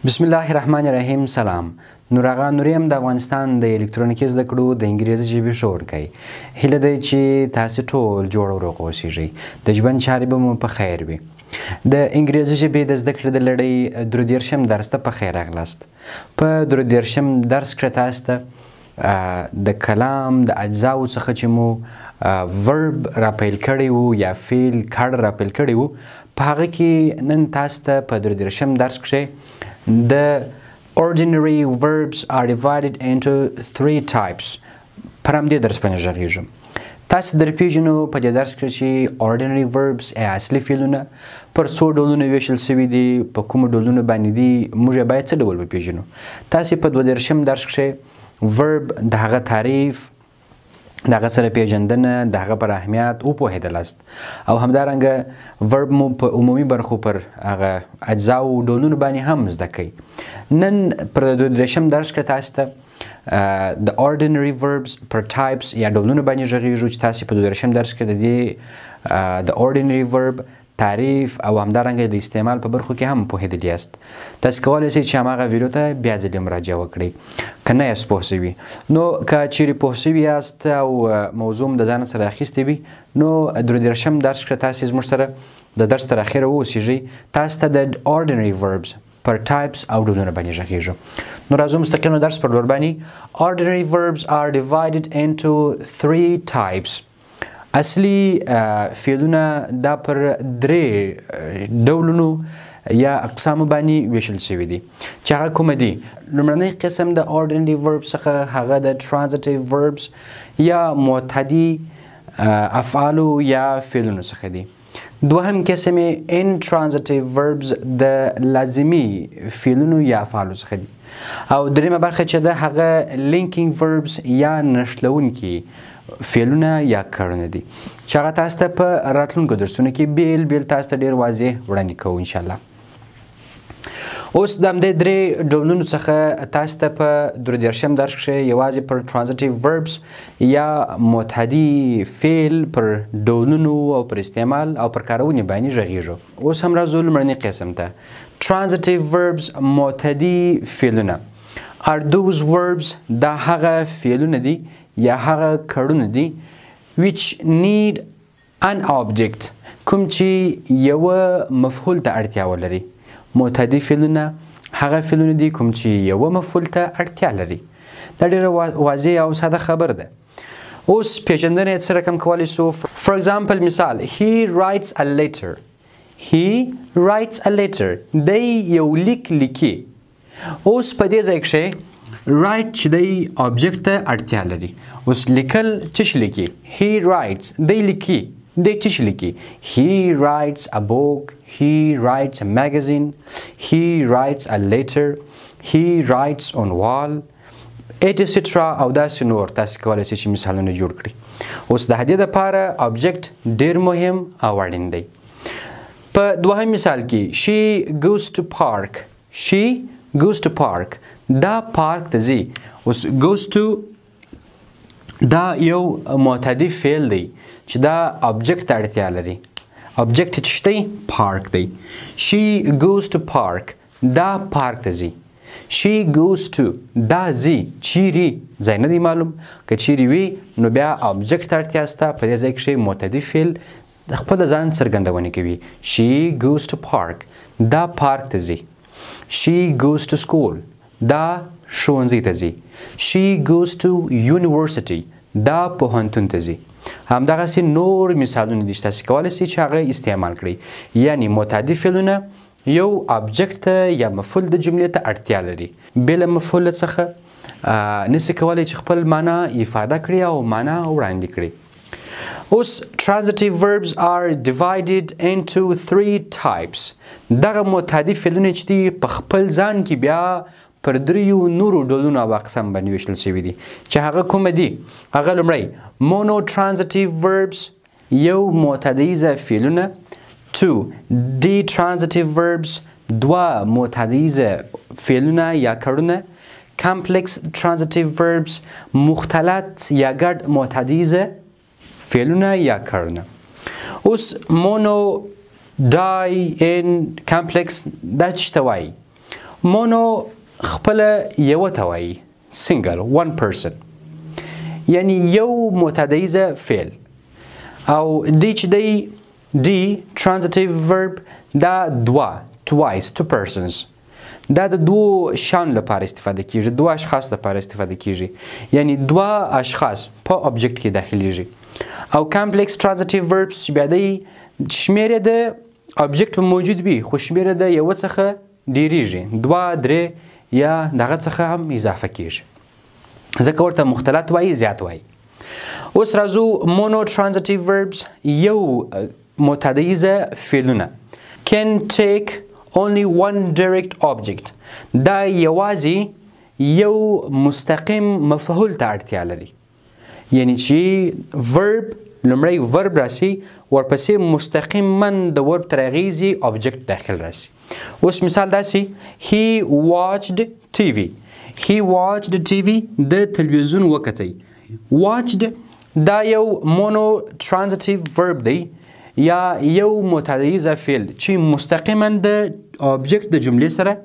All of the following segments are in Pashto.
بسم الله الرحمن الرحیم. سلام، نور آغا نوري یم، د افغانستان د الکترونیکي زده کړو د انګریزي ژبې ښوونکی. هیله دی چې تاسې ټول جوړ او روغ اوسیږئ، د ژوند چارې به مو په خیر وي. د انګریزي ژبې د زده کړې د لړۍ 33 درس ته په خیر راغلاست. په 33 درس کښې تاسې ته د کلام د اجزاو څخه چې مو verb را پیل کړی وو یا فعل کړ را پیل کړی وو، په هغه کې نن تاسو ته په 33 درس کښې د ordinary verbs are divided into three types پر همدې درس باندې غږېږم. تاسو در پېژنو په دې درس کې چې ordinary verbs یا اصلي فعلونه پر څو ډولونو ویشل شوي دي، په کومو ډولونو باندې دي، موږ یې باید څه ډول وپېژنو. تاسې په 32 درس کښې verb د هغه تعریف، د هغه سره پیژندنه، د هغه پر اهمیت وپوهېدلاست او همدارنګه verb مو په عمومي برخو پر هغه اجزاو ډولونو باندې هم زده کوي. نن پر 32 درس کې تاسو ته د ordinary verbs پر types یا ډولونو باندې غږېږو چې تاسو په 32 درس کې د دې د ordinary verb تعریف او همدارنګه د استعمال په برخو کې هم پوهېدلي یاست. تاسو کولی شئ چې هماغه ویډیو ته بیا ځلې مراجعه وکړئ که نه یاست پوه شوي. نو که چیرې پوه شوي یاست او موضوع مو د ځانه سره اخیستې وي، نو 33 درس کښې تاسې زموږ سره د درس تر اخره واوسېږئ. تاسو ته د ordinary verbs پر types او ډولونه باندې غږېږو. نو راځو مستقیم درس پر لور باندې. Ordinary verbs are divided into three types. اصلي فعلونه دا پر درې ډولونو یا اقسامو باندې ویشل شوي دي چې هغه کومه دي. لومړنی قسم د ordinary verb څخه هغه د transitive verbs یا معتدي افعالو یا فعلونو څخه دي. دوهم قسم یې intransitive verbs د لازمي فعلونو یا افعالو څخه دي. او درېیمه برخه چې ده هغه linking verbs یا نښلوونکي فعلونه یا کړونه دي چې هغه تاسو ته په راتلونکو درسونو کې بیل بیل تاسو ته ډېر واضح وړاندې کوو انشاءالله. اوس د همدې درې ډولونو څخه تاسو ته په 33 درس کښې یوازې پر transitive verbs یا معتدي فعل پر ډولونو او پر استعمال او پر کارونې باندې غږېږو. اوس هم راځو لومړني قسم ته. Transitive verbs معتدي فعلونه are those verbs، دا هغه فعلونه دي یا هغه کړونه دي which need an object، کوم چې یوه مفعول ته اړتیا ولري. معتدي فعلونه هغه فعلونه دي کوم چې یوه مفعول ته اړتیا لري. دا ډېره واضح او ساده خبره ده. اوس پېژندنه یې څه رقم کولی شو؟ For example مثال he writes a letter. He writes a letter، دی یو لیک لیکي. اوس په دې ځای کښې write چې دی object ته اړتیا لري. اوس لیکل څه شي لیکي؟ He writes، دی لیکي. دی څه شي لیکي؟ He writes a book, he writes a magazine, he writes a letter, he writes on wall, etc. او داسې نور تاسې کولی شئ چې مثالونه جوړ کړئ. اوس د هدې دپاره object ډېر مهم او اړین دی. په دوهم مثال کې she goes to park. She goes to park، دا پارک ته ځي. اوس goes to دا یو معتدي فعل دی چې دا object ته اړتیا لري. object چې دی پارک دی. She goes to park، دا پارک ته ځي. She goes to، دا ځي چیرې ځای نه دی معلوم، که چیرې وي نو بیا object ته اړتیا شته. په دې ځای کښې معتدي فعل د خپل ځان څرګندونه کوي. She goes to park، دا پارک ته ځي. She goes to school، دا ښوونځي ته ځي. She goes to university، دا پوهنتون ته ځي. همدغسې نور مثالونه دي چې تاسې کولی شئ چې هغه استعمال کړئ. یعنی متعدي فعلونه یو object ته یا مفعول د جملې ته اړتیا لري. بې له مفعول څخه نسي کولی چې خپل معنا افاده کړي او معنا وړاندې کړي. اوس transitive verbs are divided into three types. دغه متعدي فعلونه چې دي په خپل ځان کې بیا پر دریو نورو ډولونو او اقسام باندې ویشل شوي دي چې هغه کومه دي. هغه لومړی monotransitive verbs، یو معتدیزه فعلونه. 2 ditransitive verbs، دوه معتدیزه فعلونه یا کړونه. complex transitive verbs، مختلط یا ګډ معتدیزه فعلونه یا کړونه. اوس mono di in complex دا څه ته وایي؟ Mono خپله یوه ته وایي، single، one person، یعنی یو متعدیزه فعل. او di چې دی di transitive verb دا دوه، twice، two persons، دا د دوو شیانو لپاره استفاده کیږي، دوه اشخاص لپاره استفاده کیږي، یعنی دوه اشخاص په object کې داخلیږي. او complex transitive verbs چې بیا دی شمېر یې د object په موجود وي، خو شمېر یې د یوه څخه ډېرېږي، دوه، درې یا دغه څخه هم اضافه کیږي، ځکه ورته مختلط وایي، زیات وایي. اوس راځو mono transitive verbs، یو متعدیزه فعلونه. Can take only one direct object، دا یوازې یو مستقیم مفعول ته اړتیا لري، یعنی چې verb لومړی verb راسي، ورپسې مستقیما د verb تر اغېزې object داخل راسي. اوس مثال داسې he watched TV، he watched TV، د تلویزیون وکتی. Watched دا یو mono transitive verb دی یا یو متعدیزه فعل چې مستقیما د object د جملې سره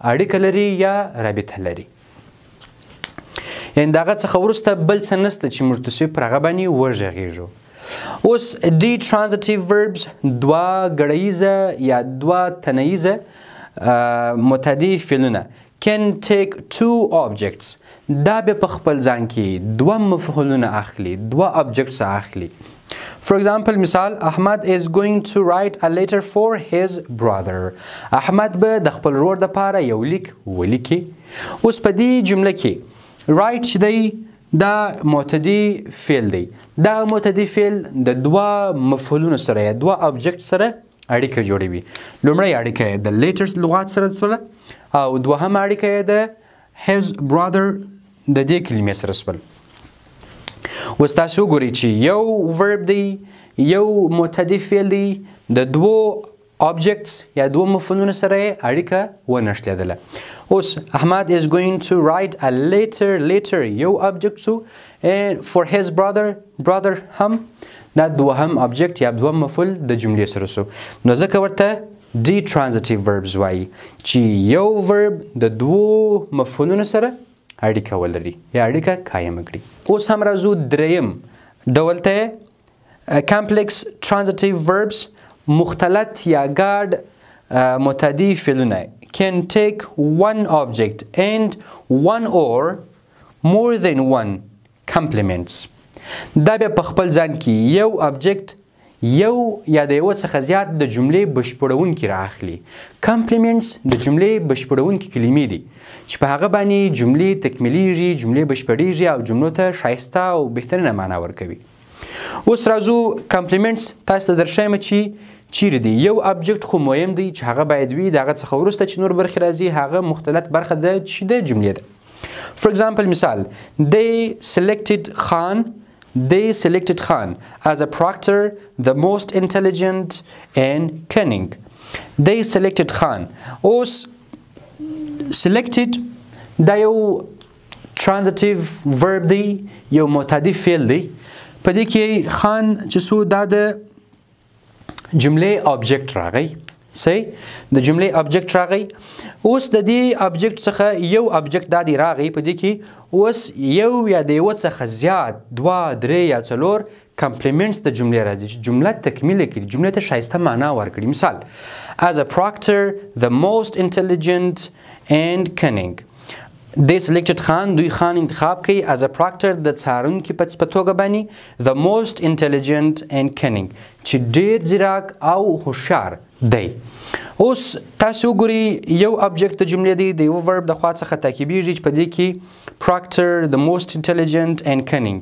اړیکه لري یا رابطه لري، یعنی د هغه څخه وروسته بل څه نشته چې موږ تاسې پر هغه باندې وغږېږو. اوس di transitive verbs دوه ګړییزه یا دوه تنییزه متعدي فعلونه can take two objects، دا بیا په خپل ځان کې دوه مفعولونه اخلي، دوه objects اخلي. For example مثال احمد is going to write a letter for his brother، احمد به د خپل ورور دپاره یو لیک ولیکي. اوس په دې جمله کې write چې دی دا معتدي فعل دی، دا معتدي فعل د دوه مفعولونو سره یا دوه object سره اړیکه جوړوي. لومړی اړیکه یې د letters لغات سره سوله، او دوهمه اړیکه یې د his brother د دې کلمې سره سول. اوس تاسو وګورئ چې یو verb دی، یو متعدي فعل دی، د دوو objects یا دوو مفعولونو سره یې اړیکه ونښلېدله. اوس احمد is going to write a letter، letter یو object سو، and for his brother، brother هم دا دوهم object یا دوهم مفعول د جملې سره سو. نو ځکه ورته di transitive verbs وایي چې یو verb د دوو مفعولونو سره اړیکه ولري یا اړیکه قایمه کړي. اوس هم راځو دریم ډول ته، complex transitive verbs، مختلط یا ګډ متعدي فعلونه can take one object and one or more than one complements. دا بیا په خپل ځان کې یو object یو یا د یوه څخه زیات د جملې بشپړونکي را اخلي. Complements د جملې بشپړونکي کلمې دي چې په هغه باندې جملې تکمیلیږي، جملې بشپړیږي او جملو ته ښایسته او بهترینه معنا ورکوي. اوس راځو complements تاسو ته درښیم چې چیرې دی. یو object خو مهم دی چې هغه باید وي، د هغه څخه وروسته چې نور برخې راځي هغه مختلط برخه ده چې د جملې ده. For example مثال they selected Khan، they selected Khan as a proctor, the most intelligent and cunning. They selected Khan. اوس selected دا یو transitive verb دی، یو متعدي فعل دی. په دې کې خان چې سو دا د جملې object راغی، صحیح، د جملې object راغی. اوس د دې object څخه یو object دا دی راغی، په دې کې اوس یو یا د یوه څخه زیات دوه، درې یا څلور complements د جملې راځي چې جمله تکمیله کړي، جملې ته ښایسته معنا ورکړي. مثال as a proctor, the most intelligent and cunning. They selected Khan، دوی خان انتخاب کوي as a proctor د څارونکي په توګه باندې، the most intelligent and cunning چې ډېر ځیرک او هوښیار دی. اوس تاسو وګورئ یو object د جملې دی د یو verb د خوا څخه تعقیبیږي چې په دې کې proctor, the most intelligent and cunning،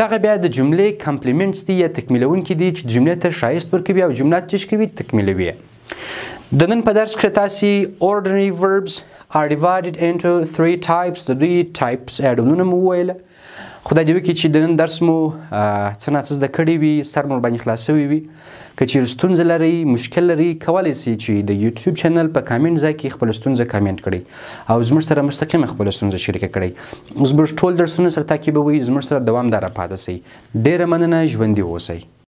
دغه بیا د جملې complements دي یا تکمیلونکي دي چې جملې ته ښایست ورکوي او جمله چې کوي تکمیلوي. د نن په درس کې تاسې ordinary verbs are divided into three types، د دوی types یا ډولونه مو وویل. خدای دې وکړي چې د نن درس مو څه ناڅه زده کړي وي، سر مو ورباندې خلاص شوی وي. که چیرې ستونزه لرئ، مشکل لرئ، کولی شئ چې د یوټیوب channel په کامنټ ځای کې خپله ستونزه کامنټ کړئ او زموږ سره مستقیمه خپله ستونزه شریکه کړئ. زموږ ټول درسونه سره تعقیبوئ، زموږ سره دوامداره پاتې شئ. ډېره مننه، ژوندي اوسئ.